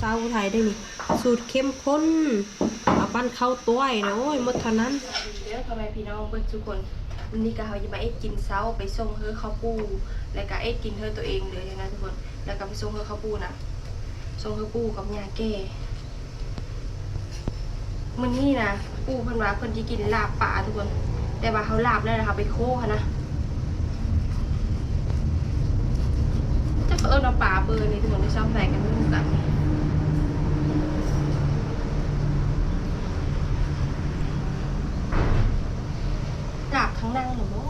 ສາວໄທເດ້ນີ້ ສູດເຂັ້ມຂຸ້ນ ເອົາປັ້ນເຂົ້າຕ້ວຍນະ ໂອ້ຍ ໝົດເທົ່ານັ້ນ. ເດີພໍ່ແມ່ພີ່ນ້ອງເບິດສູ່ຄົນ ມື້ນີ້ກະເຮົາຈະມາເຮັດກິນເຊົ້າ ໄປສົ່ງເຮີເຂົ້າປູ່ ແລ້ວກະເຮັດກິນເຮີໂຕເອງເລີຍນະທຸກຄົນ ແລ້ວກະໄປສົ່ງເຮີເຂົ້າປູ່ນະ ສົ່ງເຮີປູ່ກັບຍ່າແກ່. ມື້ນີ້ນະ ປູ່ເພິ່ນວ່າເພິ່ນຈະກິນລາບປາທຸກຄົນ ແຕ່ວ່າເຮົາລາບແລ້ວ ເຮົາໄປໂຄຫັ້ນນະ ຈັກເຂົາເອີ້ນວ່າປາເປີນີ້ທຸກຄົນ ຊາວໄທກະບໍ່ຮູ້ຄືກັນ. ລາບທາງໜັງນະບໍ?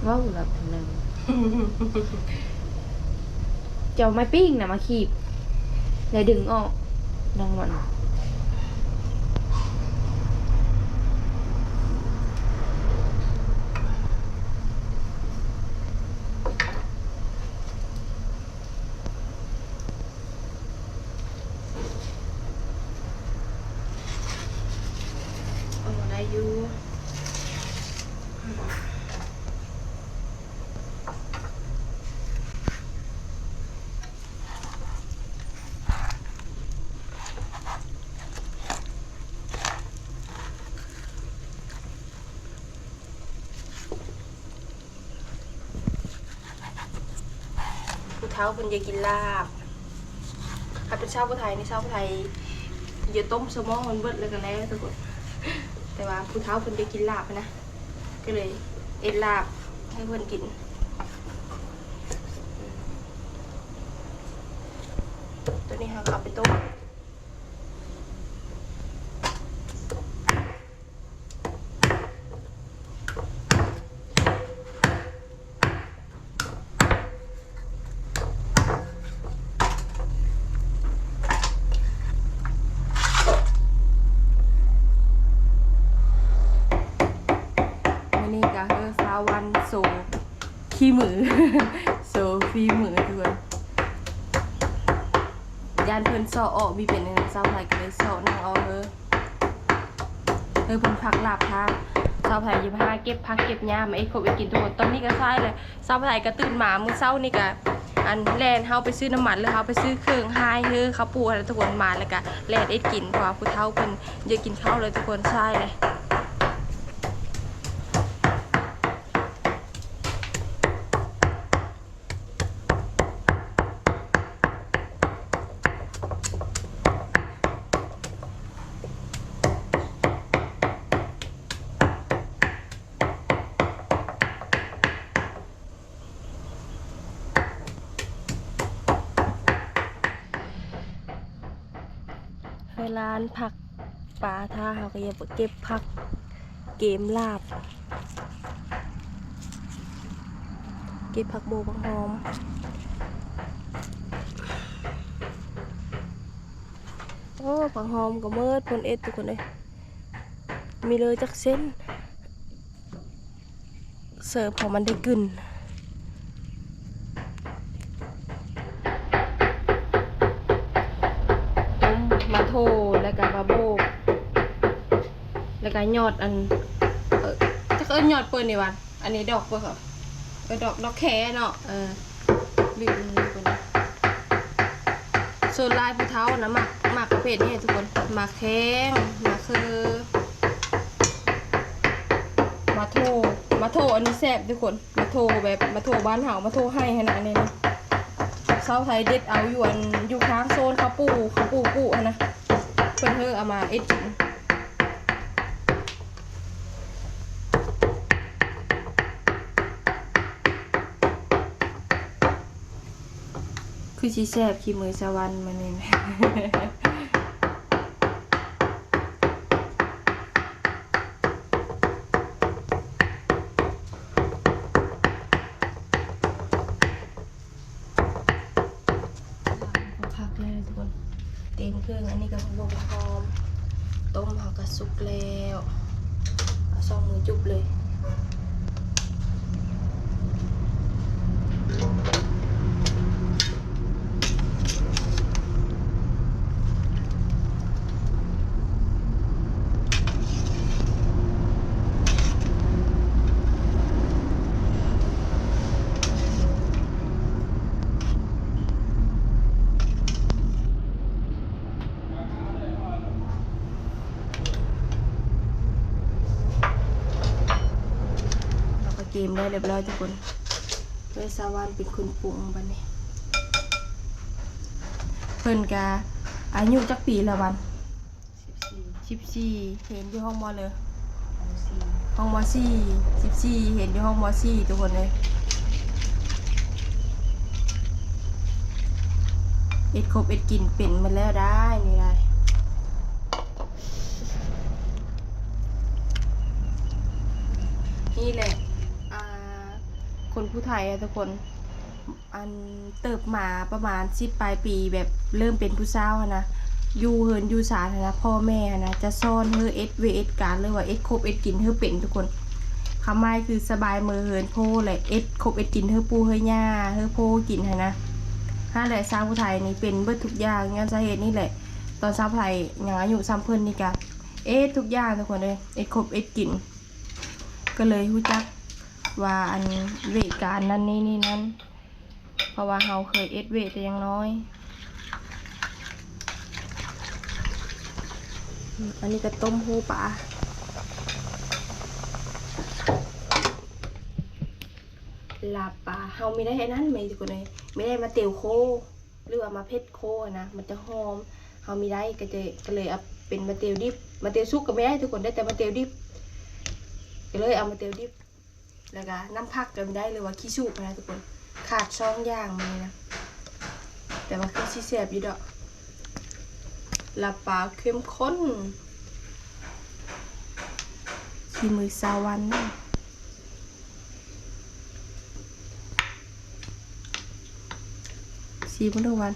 ເວົ້າລາບທາງໜັງ. ເຈົ້າໄມ້ປີ້ງນະມາຄີບ ແລ້ວດຶງອອກ ດັງນັ້ນ. ເອີ ໄດ້ຢູ່. ຜູ້ເຖົ້າເພິ່ນຢາກກິນລາບ ຄັນເປັນຊາວຜູ້ໄທນີ້ ຊາວຜູ້ໄທຢາຕົ້ມສະໝອງມັນເບິດແລ້ວກະແລ້ວທຸກຄົນ ແຕ່ວ່າຜູ້ເຖົ້າເພິ່ນຢາກກິນລາບຫັ້ນນະ ກະເລີຍເຮັດລາບໃຫ້ເພິ່ນກິນ. ໂຕນີ້ເຮົາກະເອົາໄປຕົ້ມ. ມື້ນີ້ກະເຮີສາວວັນໂຊຂີ້ມື ໂຊຝີມືທຸກຄົນ. ຢ້ານເພິ່ນເຊາະອອກມີເປັນ ຊາວໄທກະເລີຍເຊາະນາງອອກເຮີ ເຮີເພິ່ນພັກລາບທານ. ຊາວໄທຈະພາເກັບຜັກເກັບຫຍ້າມາເຮັດຄົບເຮັດກິນທຸກຄົນ. ຕອນນີ້ກະສາຍແລ້ວ ຊາວໄທກະຕື່ນມາມື້ເຊົ້ານີ້ກະ ອັນ ແລ່ນເຮົາໄປຊື້ນ້ຳມັນ ຫຼືເຮົາໄປຊື້ເຄື່ອງຮ້າຍເຮີເຂົ້າປູ່ຫັ້ນແຫຼະທຸກຄົນ ມາແລ້ວກະແລ່ນເຮັດກິນ ເພາະວ່າຜູ້ເຖົ້າເພິ່ນຢາກກິນເຂົ້າແລ້ວທຸກຄົນ ສາຍແລ້ວ. ເວລາອັນຜັກປາຖ້າ ເຮົາກະຢາກໄປເກັບຜັກ ເກມລາບ ເກັບຜັກບົ່ວຜັກຫອມ. ໂອ້ ຜັກຫອມກະເໝິດ ເພິ່ນເອັດທຸກຄົນເອີຍ ມີເລີຍຈັກເສັ້ນ. ເສີບເພາະມັນໄດ້ກິ່ນ. ຕົ້ມ ມາໂທ ແລ້ວກະມາໂບກ ແລ້ວກະຍອດອັນ ເອີ ຈັກເອີ້ນຍອດເປີ້ນນີ້ຫວາ ອັນນີ້ດອກເພິ່ນ ເອີ ດອກ ດອກແຄເນາະ ເອີ. ບີບມືທຸກຄົນ ສ່ວນຫຼາຍຜູ້ເຖົ້ານະ ມັກ ມັກປະເພດນີ້ທຸກຄົນ ໝາກແຂ້ງ ໝາກເຂີ ມາໂທ ມາໂທ ອັນນີ້ແຊບທຸກຄົນ ມາໂທແບບ ມາໂທບ້ານເຮົາ ມາໂທໄຮ່ຫັ້ນນະ ອັນນີ້ນະ ຊາວໄທເດັດເອົາຢູ່ ອັນ ຢູ່ທາງໂຊນເຂົາປູ່ ເຂົາປູ່ປູກຫັ້ນນະ ເພິ່ນເຮີເອົາມາເຮັດກິນ. ຄືຊິແຊບຂີ້ມືສະຫວັນມື້ນີ້. ຜັກແລ້ວທຸກຄົນ ເຕັມເຄື່ອງ ອັນນີ້ກະພວກຫອມ ຕົ້ມເຮົາກະສຸກແລ້ວ ເອົາສອງມືຈຸບເລີຍ. ເ ເກມໄດ້ຮຽບຮ້ອຍທຸກຄົນ. ໂດຍສາວວັນເປັນຄົນປຸງບັດນີ້. ເພິ່ນກະອາຍຸຈັກປີລະວັນ? ສິບສີ່ ສິບສີ່. ຮຽນຢູ່ຫ້ອງມໍເລີ? ມໍສີ່. ຫ້ອງມໍສີ່. ສິບສີ່ ຮຽນຢູ່ຫ້ອງມໍສີ່ ທຸກຄົນເອີຍ. ເຮັດຄົບເຮັດກິນເປັນໝົດແລ້ວໄດ໋ນີ້ໄດ໋. ນີ້ແຫຼະ ອ່າ ຄົນຜູ້ໄທອະທຸກຄົນ ອັນເຕີບມາປະມານສິບປາຍປີ ແບບເລີ່ມເປັນຜູ້ສາວຫັ້ນນະ ຢູ່ເຮືອນຢູ່ຊານຫັ້ນນະ ພໍ່ແມ່ຫັ້ນນະ ຈະສອນເຮົາເຮັດວຽກເຮັດການ ຫຼືວ່າເຮັດຄົບເຮັດກິນເຮົາເປັນທຸກຄົນ. ຄວາມໝາຍຄືສະບາຍເມືອເຮືອນໂພ ແລະ ເຮັດຄົບເຮັດກິນເຮົາປູ່ເຮົາຍ່າ ເຮົາໂພກິນຫັ້ນນະ. ຫັ້ນແຫຼະ ຊາວຜູ້ໄທນີ້ເປັນເບິດທຸກຢ່າງ ຍ້ອນສາເຫດນີ້ແຫຼະ. ຕອນຊາວຜູ້ໄທຍັງອາຍຸສ່ຳເພິ່ນນີ້ກະເຮັດທຸກຢ່າງທຸກຄົນເອີຍ ເຮັດຄົບເຮັດກິນ. ກໍເລີຍຮູ້ຈັກວ່າອັນເວກການນັ້ນນີ້ນີ້ນັ້ນ ເພາະວ່າເຮົາເຄີຍເຮັດເວກແຕ່ຍັງນ້ອຍ. ອັນນີ້ກໍຕົ້ມຫູປາ ລາບປາ. ເຮົາມີໄດ້ອັນນັ້ນແມ່ນທຸກຄົນເອີຍ ມີໄດ້ມາເຕວໂຄ ຫຼືວ່າມາເຜັດໂຄນະ ມັນຈະຫອມ. ເຮົາມີໄດ້ກໍຈະ ກໍເລີຍເອົາເປັນມາເຕວດິບ ມາເຕວສຸກກໍມີໄດ້ທຸກຄົນ ໄດ້ແຕ່ມາເຕວດິບ ກໍເລີຍເອົາມາເຕວດິບ ແລ້ວກໍນ້ຳຜັກກໍມີໄດ້ ຫຼືວ່າຂີ້ສູບນະທຸກຄົນ. ຂາດສອງຢ່າງນີ້ນະ ແຕ່ວ່າຄືຊິແຊບຢູ່ດອກ ລາບປາເຂັ້ມຂຸ້ນ. ສີມືຊາວວັນ ຊີມເບິ່ງດູວັນ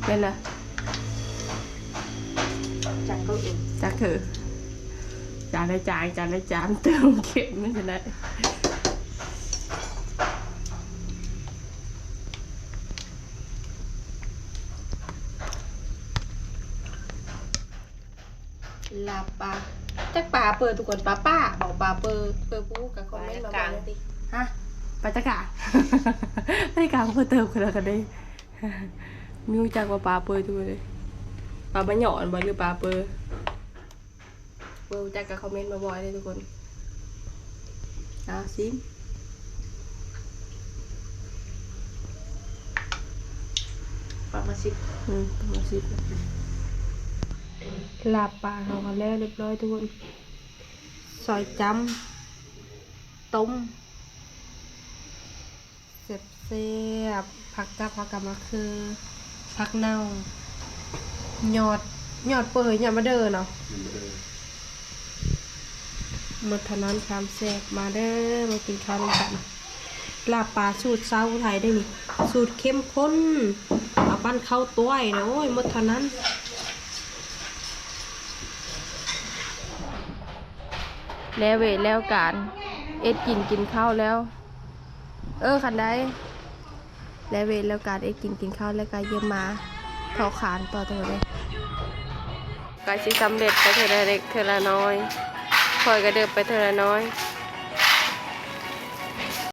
ເປັນລະ ຈັກເຂົາເອງ ຈັກເຂົາ ຈານລະຈານ ຈານລະຈານ ຕື່ມເຂັ້ມມັນຈະໄດ້. ລາບປາ ຈັກປາເປີທຸກຄົນ ປາປ້າບໍ ປາເປີ ເປີຜູ້ກະຄອມເມັນມາບອກແດ່ຕິ. ຮະ ປາຕະກາ ປາຕະກາເປີເຕີບກັນລະກັນເດ້. ມີຮູ້ຈັກວ່າປາເປີທຸກຄົນເອີຍ ປາມາຫຍໍ້ຫັ້ນບໍ ຫຼືປາເປີ? ເບິ່ງ ຮູ້ຈັກກໍຄອມເມັນມາບອກເດີທຸກຄົນ. ເອົາຊີມ ປາມາສິບ ອືມ ປາມາສິບ. ລາບປາເຮົາກໍແລ້ວຮຽບຮ້ອຍທຸກຄົນ ຊອຍຈ້ຳ ຕົ້ມ ແຊບໆ. ຜັກກັບ ຜັກກັບມະເຂືອ ຜັກເນົ່າ ຍອດ ຍອດເປີ ຍອດມະເດີເນາະ ຍອດມະເດີ. ໝົດເທົ່ານັ້ນຄວາມແຊບ ມາເດີ ມາກິນເຂົ້ານຳກັນ. ລາບປາສູດຊາວໄທເດ້ນີ້ ສູດເຂັ້ມຂຸ້ນ ເອົາປັ້ນເຂົ້າຕ້ວຍເດີ. ໂອ້ຍ ໝົດເທົ່ານັ້ນ. ແລ້ວເວກແລ້ວການ ເຮັດກິນ ກິນເຂົ້າແລ້ວ. ເອີ ຄັນໄດ້ ແລະ ເວກແລ້ວການເຮັດກິນກິນເຂົ້າ ແລ້ວກໍຢ້ຽມມາເທາະຄານຕໍ່ເທື່ອເລີຍ. ໃກ້ຊິສຳເລັດໄປເທື່ອລະເລັກເທື່ອລະນ້ອຍ ຂ້ອຍກໍເດີບໄປເທື່ອລະນ້ອຍ.